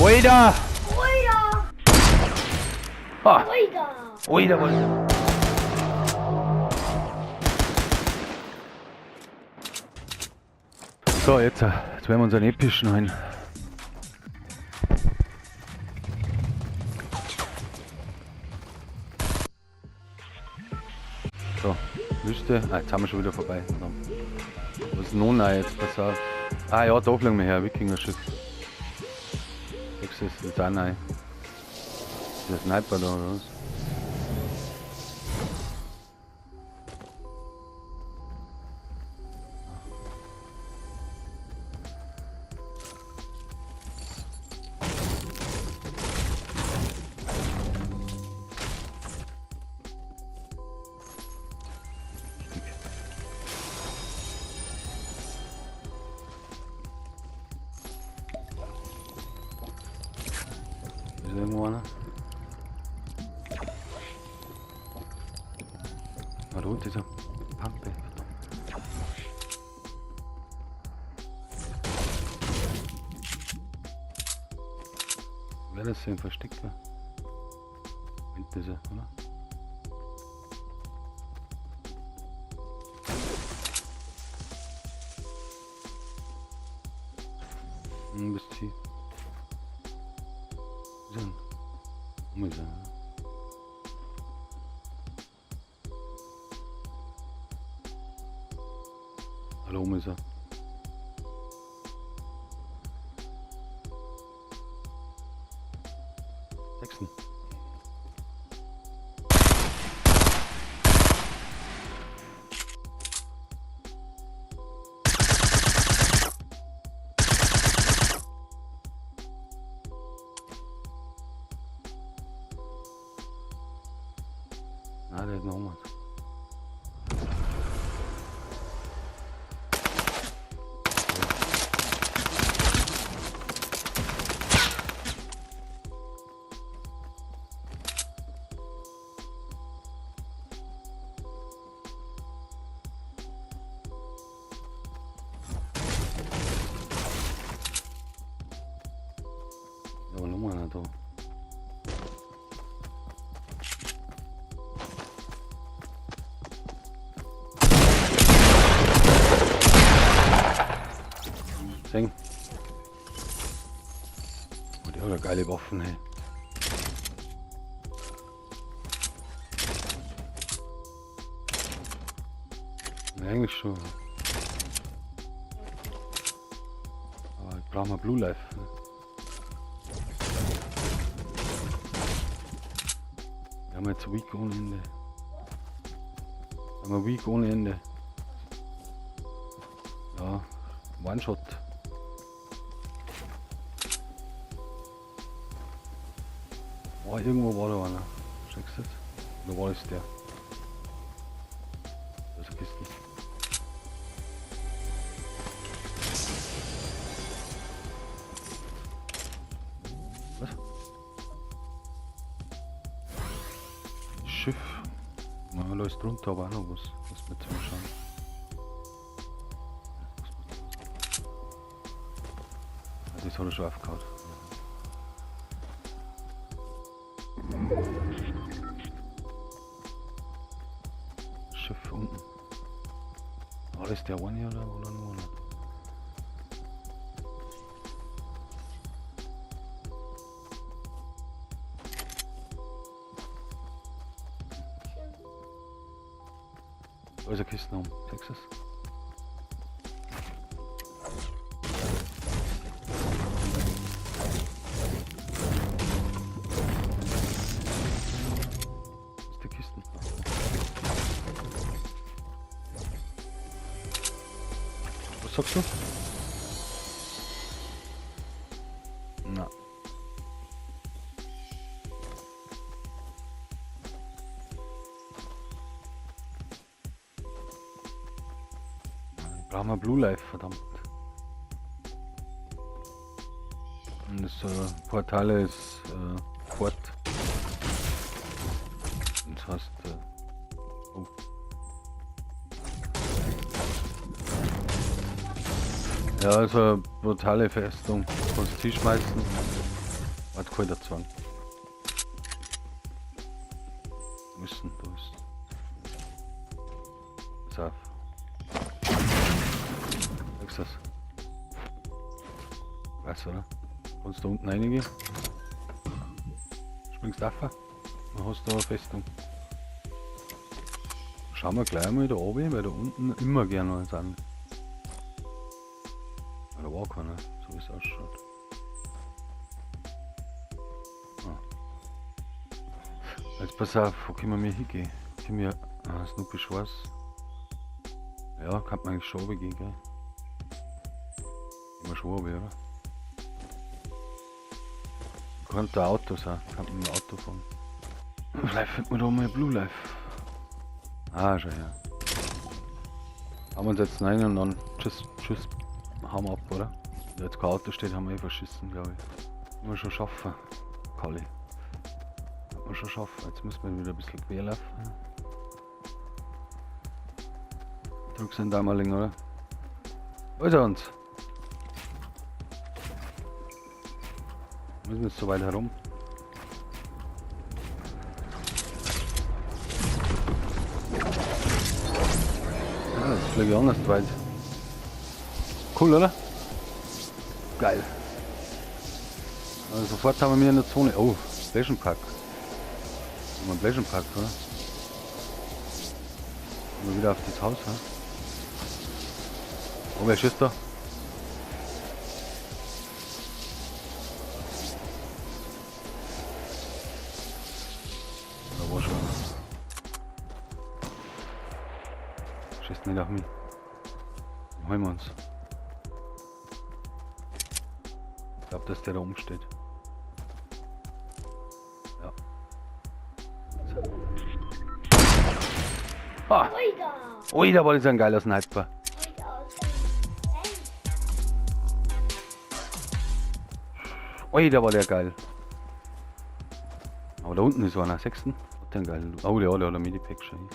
Oida! Oida! Ah! Oida! Oida, oida! So, jetzt werden wir uns einen epischen holen. So, Wüste. Ah, jetzt haben wir schon wieder vorbei. Was ist nun jetzt? Pass auf. Ah ja, da fliegen wir her, Wikinger-Schiff. Das ist auch neu. Der Sniper da, oder was? Ist irgendwo einer? Ah, da unten ist er. Pampe, verdammt. Wer das denn versteckt war? Hinten ist er, oder? Hm, bis tief. Ist er? Wo ist er? Da oben ist er. Sechsten. Ah, der ist noch was. Aber noch einer da. Sing. Oh, der hat ja geile Waffen, hey. Ja, eigentlich schon. Aber ich brauche mal Blue Life. Ne? Wir haben jetzt Weak ohne Ende. Wir haben Weak ohne Ende. Ja, One-Shot. Oh, irgendwo war da einer. Checkst du das? Oder war das der? Da ist eine Kiste. Was? Schiff. Na, da ist drunter aber auch noch was. Was wir zum Schauen. Ah, das hat er schon aufgehauen. Schiff unten. War das der eine oder nur einer? Da ist eine Kiste oben. Siehst du das? Ist die Kisten. Was sagst du? Na. Brauchen wir Blue Life, verdammt. Und das Portal ist fort. Das heißt, oh. Ja, also brutale Festung. Kannst du schmeißen. Warte, kann ich da zwang. Wo ist denn das? Pass auf. Sagst das? Weiß, oder? Kannst du da unten reingehen? Springst du auf? Dann hast du da eine Festung. Schauen wir gleich mal da oben, weil da unten immer gerne noch sind. Ja, da war keiner, so wie es ausschaut. Ah. Jetzt pass auf, wo können wir hingehen? Können wir. Ah, Snoopy Schwarz. Ja, kann man eigentlich schon runtergehen, gell? Gehen wir schon runter, oder? Kann da Auto sein, kann man mit dem Auto fahren. Vielleicht findet man da mal Blue Life. Ah, schau her. Haben wir uns jetzt rein und dann tschüss, tschüss, hauen wir ab, oder? Wenn jetzt kein Auto steht, haben wir eh verschissen, glaube ich. Müssen wir schon schaffen, Kalli. Wir schon schaffen. Jetzt müssen wir wieder ein bisschen quer laufen. Drückst den Daumenling, oder? Wo ist er uns? Wir müssen jetzt so weit herum. Ja, jetzt fliege ich anders weit. Cool, oder? Geil. Also sofort haben wir in der Zone. Oh, Pleasure Park. Haben wir einen Pleasure Park, oder? Gehen wir wieder auf das Haus, ha? Oh, wer schießt da? Da war schon einer. Schießt nicht auf mich. Den holen wir uns. Ich glaub, dass der da oben steht. Ja. So. Ah! Ui, da war das ein geiler Sniper. Ui, da war der geil. Aber da unten ist einer, sechsten. Hat der einen geilen. Oh, der hat ein Medipack schon.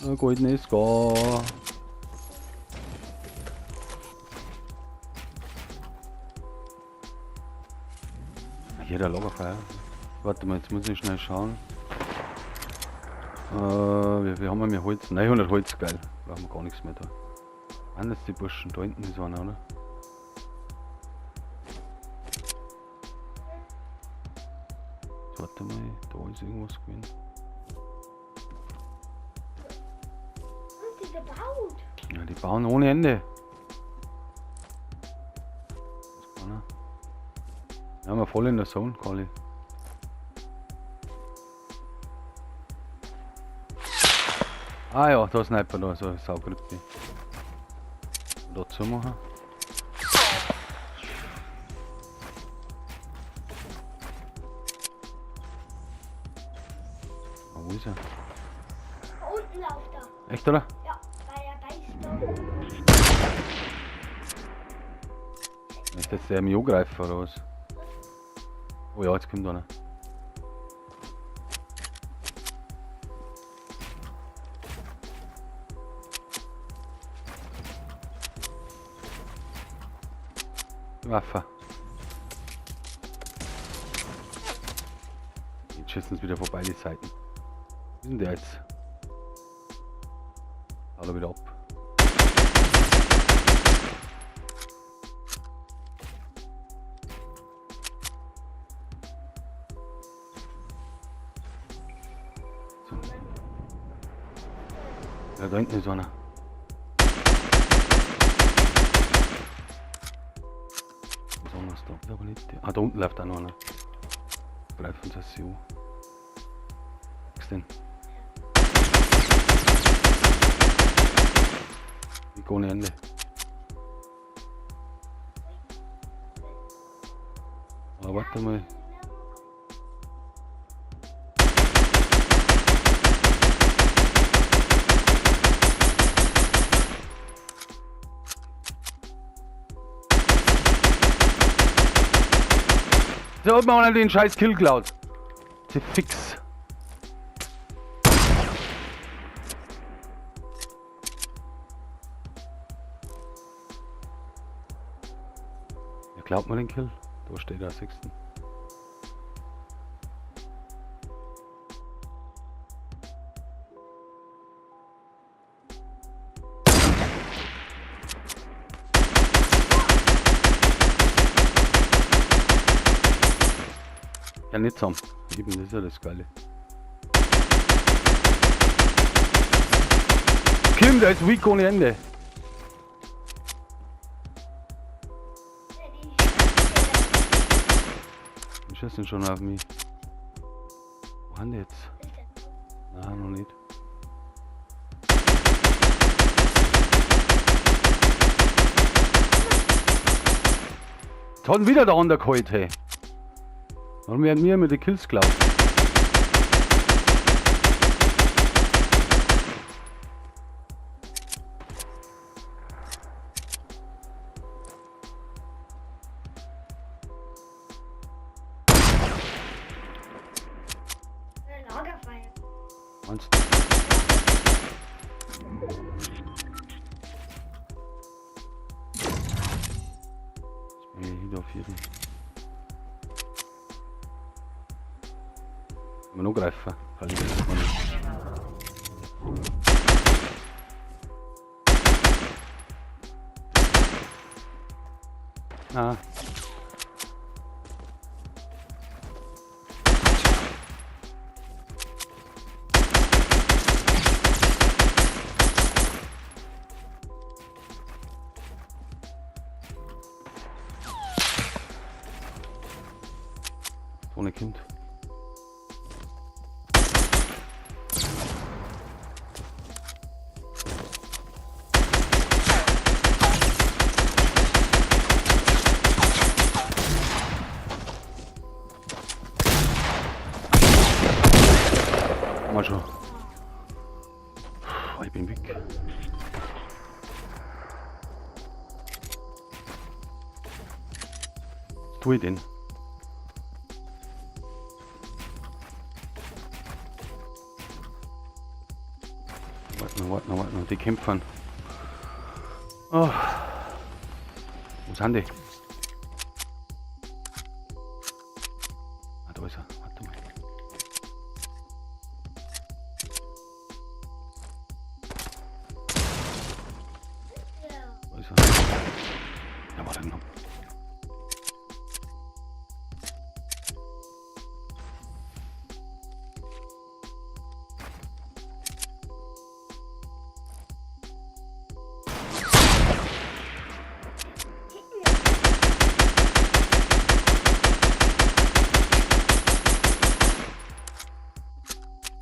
Na, goldene Scar. Hier der Lagerfeuer. Warte mal, jetzt muss ich schnell schauen. Wie viel haben wir mehr Holz? 900 Holz, geil. Brauchen wir gar nichts mehr da. Wann ist die Burschen? Da hinten ist einer, oder? Jetzt warte mal, da ist irgendwas gewesen. Haben die gebaut? Ja, die bauen ohne Ende. Das kann er. Ja, wir voll in der Zone, Kalli. Ah ja, da ist Sniper da, so Saugrippe. Da zumachen. Ah, wo ist er? Da unten läuft er. Echt, oder? Ja, weil er beißt da. Nicht, dass der mich angreift oder was? Oh ja, jetzt kommt einer. Waffe. Jetzt schießen sie wieder vorbei, die Seiten. Wo ist denn der jetzt? Haut er wieder ab. So. Ja, da hinten ist einer. Besonders da. Aber nicht der. Ah, da unten läuft auch noch einer. Greifen sie sich an. Was denn? Ich ohne Ende. Aber warte mal. So hat man auch nicht den scheiß Kill geklaut. Sie fix. Glaubt man den Kill? Da steht er, sechsten. Ja, nicht zusammen. Eben, das ist ja das Geile. Kim, der ist weak ohne Ende. Die schießen schon auf mich. Wo haben die jetzt? Nein, noch nicht. Jetzt hat ihn wieder der andere geholt, hey. Warum werden wir mit den Kills geklaut? Lagerfeuer. Meinst du? Jetzt bin ich wieder auf jeden. Kann man noch greifen? Kann ich das mal nicht. Ah. Ohne Kind. Mal schon. Puh, ich bin weg. Was tue ich denn? Warte noch, warte noch, warte noch. Die kämpfen. Oh. Wo sind die? Ah, da ist er. Warte mal. Da ist er. Ja, warte noch.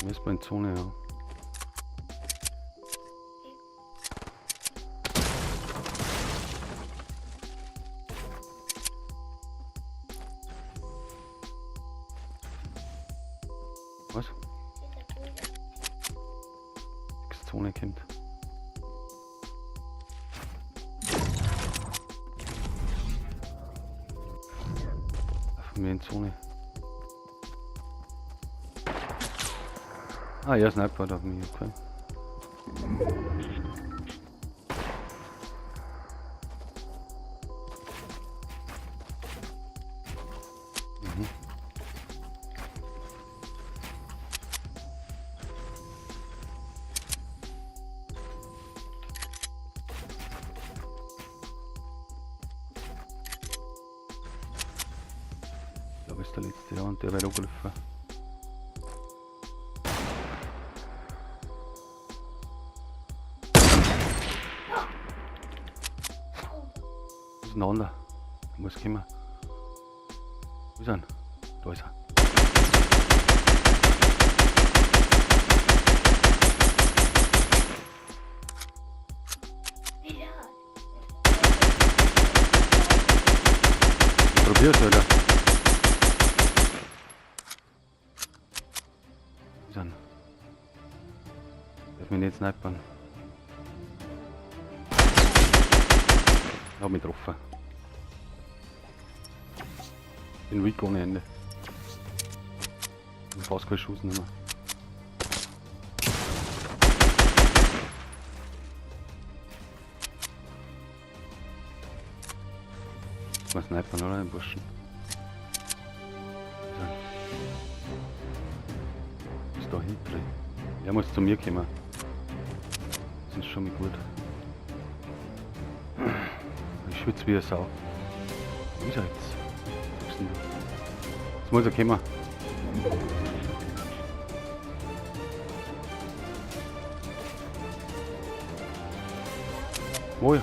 Müssen wir in Zone, ja. Was? Zone kommt. Von mir in Zone. Ah ja, Sniper hat auf mich, okay. Mhm. Ich glaube, ist der letzte, ja, und der wird angegriffen. Wo ist denn der andere? Der muss kommen. Wo ist er? Da ist er. Ja. Ich probier's, Alter. Wo ist er? Darf mich nicht snipern. Ich hab mich getroffen. Bin weak ohne Ende. Und fast kein Schuss mehr. Mal snipern, oder? Den Burschen. So. Ist da hinten. Er muss zu mir kommen. Das ist schon mal gut. Ich schwitze wie eine Sau. Wo ist er jetzt? Wo bist denn du? Jetzt muss er kommen. Wo?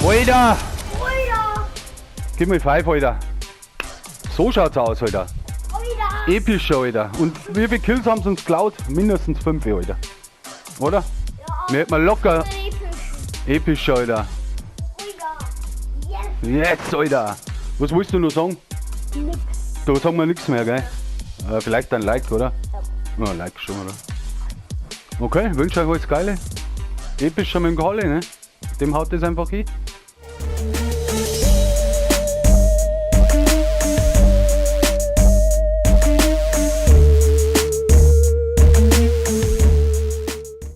Alter! Alter! Gib mir 5, Alter. So schaut's aus, Alter. Alter! Episch, Alter. Und wie viele Kills haben sie uns geklaut? Mindestens 5, Alter. Oder? Ja, Wir hätten mal locker episch. episch, Alter. Alter! Yes! Yes, Alter. Was willst du noch sagen? Nix. Da sagen wir nichts mehr, gell? Vielleicht ein Like, oder? Ja. Ja, Like schon, oder? Okay, wünsche euch alles Geile. Epischer mit dem Kalle, ne? Dem haut das einfach hin.